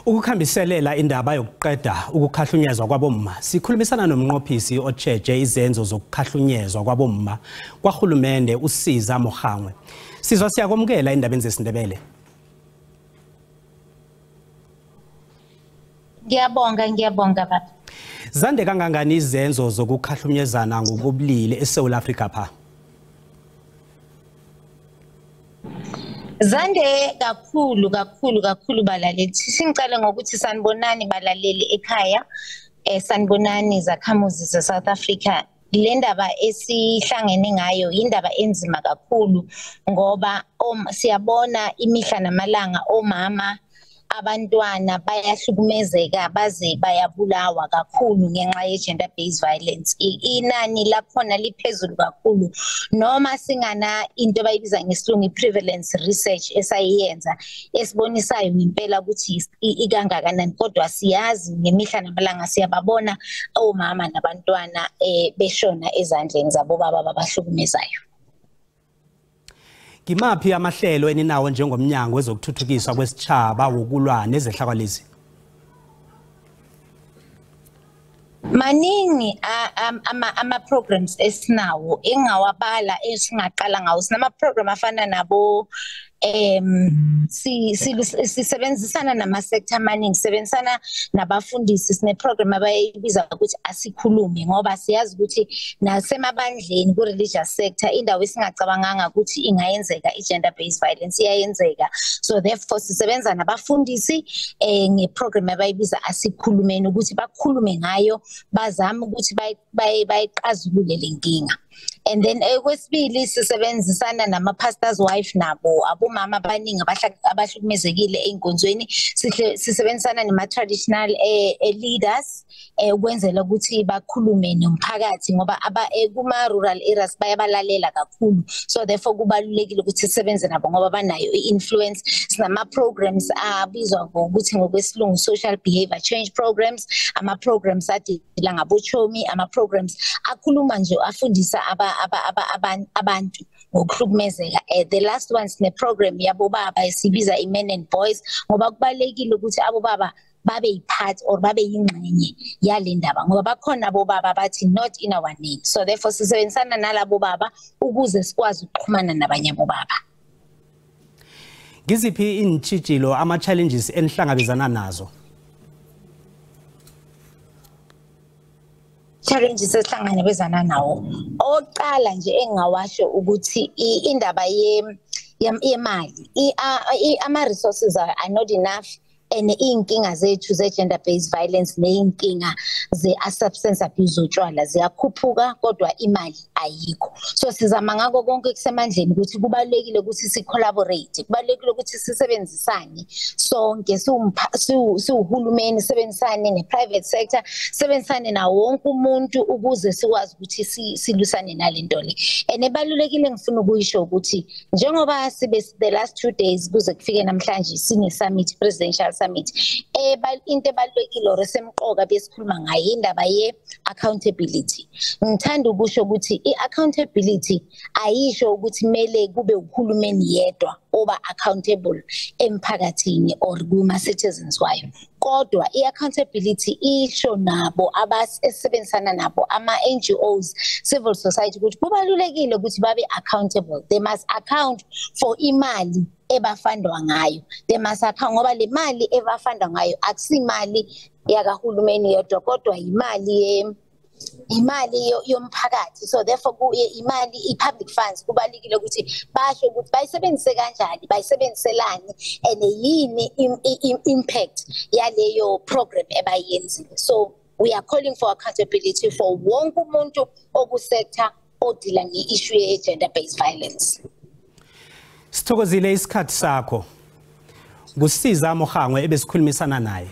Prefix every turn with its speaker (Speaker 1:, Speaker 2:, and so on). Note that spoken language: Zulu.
Speaker 1: Ukukhambiselela indaba yokuqeda ukukhahlunyezwa kwabomma, sikhulumisana nomnqophisi otsheje izenzo zokukhahlunyezwa kwabomma kwahulumende, uSiza Mogoeng. Sizwa, siyakwamukela endabeni zesiNdebele.
Speaker 2: Ngiyabonga, ngiyabonga, baba.
Speaker 1: Zande kangangani izenzo zokukhahlunyezana ngokobulili eSouth Africa pha?
Speaker 2: Zande kakhulu kakhulu kakhulu, balaleli. Singicale ngokuthi sanibonani, balaleli ekhaya. Sanibonani, zakhamuzi ze-South Africa. Le ndaba esihlangene ngayo indaba enzima kakhulu ngoba siyabona imihla namalanga omama, abantwana bayahlukumezeka, baze bayabulawa kakhulu ngenxa ye-gender based violence. Inani lakhona liphezulu kakhulu, noma singana into abayibiza ngesilungu i-prevalence research esayiyenza esibonisayo ngempela ukuthi ikangakanani, kodwa siyazi ngemihla namalanga siyababona omama nabantwana beshona ezandleni zabobaba babahlukumezayo.
Speaker 1: Ngimaphi amahlelo eninawo njengomnyango wezokuthuthukiswa kwesitjhaba wokulwa nezehlakalezi?
Speaker 2: Maningi ama-programs esinawo engawabala, esingaqala ngawo. Sinama-program afana nabo sisebenzisana nama-sector amaningi, sisebenzisana nabafundisi. Sine-program abayibiza ukuthi Asikhulume, ngoba siyazi ukuthi nasemabandleni, ku-religious sector, indawo esingacabanganga ukuthi ingayenzeka i-gender based violence iyayenzeka. So therefore sisebenza nabafundisi nge-program abayibiza Asikhulumeni, ukuthi bakhulume ngayo, bazame ukuthi bayiqazulule le nkinga. And then okwesibili, sisebenzisana nama-pastors wife nabo abomama abaningi abahlukumezekile ey'nkonzweni. Sisebenzisana nema-traditional leaders ukwenzela ukuthi bakhulume nomphakathi, ngoba kuma-rural areas bayabalalela kakhulu. So therefore kubalulekile ukuthi sisebenze nabo ngoba banayo i-influence. Sinama-programs abizwa ngokuthi ngokwesilungu social behavior change programs, ama-programs adila ngabochomi, ama-programs akhuluma nje, afundisa abantu ngokuhlukumezeka. The last one, sine-program yabobaba esibiza i-Men and Boys, ngoba kubalulekile ukuthi abobaba babe yi-part or babe yingxenye yale ndaba, ngoba bakhona abobaba bathi, "Not in our name." So therefore sisebenzisana nalabo baba ukuze sikwazi ukuxhumana nabanye abobaba.
Speaker 1: Ngiziphi iintjhijilo, ama-challenges enihlangabezana nazo?
Speaker 2: Challenges esihlangabezana nawo, oqala nje engingawasho ukuthi indaba yemali, ama-resources are not enough, and iy'nkinga zethu ze-gender based violence ney'nkinga ze-substance abuse, utshwala, ziyakhuphuka kodwa imali ayikho. So sizama ngako konke kusemandleni ukuthi kubalulekile ukuthi si-collaborate, kubalulekile ukuthi sisebenzisane sonke siwuhulumeni, sisebenzisane ne-private sector, sisebenzisane nawo wonke umuntu ukuze sikwazi ukuthi silwisane nale nto le. And ebalulekile ngifuna ukuyisho ukuthi njengoba sibe the last 2 days kuze kufike namhlanje sine-summit, presidential summit, into ebalulekile or esemqoka besikhuluma ngayo indaba ye-accountability. Ngithanda ukusho ukuthi i-accountability ayisho ukuthi kumele kube uhulumeni yedwa oba accountable emphakathini or kuma-citizens wayo, kodwa i-accountability isho nabo abasebenzisana nabo, ama-NGOs, civil society, ukuthi kubalulekile ukuthi babe accountable. They must account for imali ebafandwa ngayo. They must account ngoba le mali ebafandwa ngayo akusimali yakahulumeni yodwa, kodwa imali yomphakathi. So therefore imali, i-public funds, kubalulekile ukuthi basho ukuthi bayisebenzise kanjani, bayisebenziselani, and yini impact yaleyo program ebayenzile. So we are calling for accountability for wonke umuntu oku-sector odila nge-issue ye-gender based violence.
Speaker 1: Sithokozile isikhathi sakho. NguSiza Mogoeng ebesikhulumisana naye.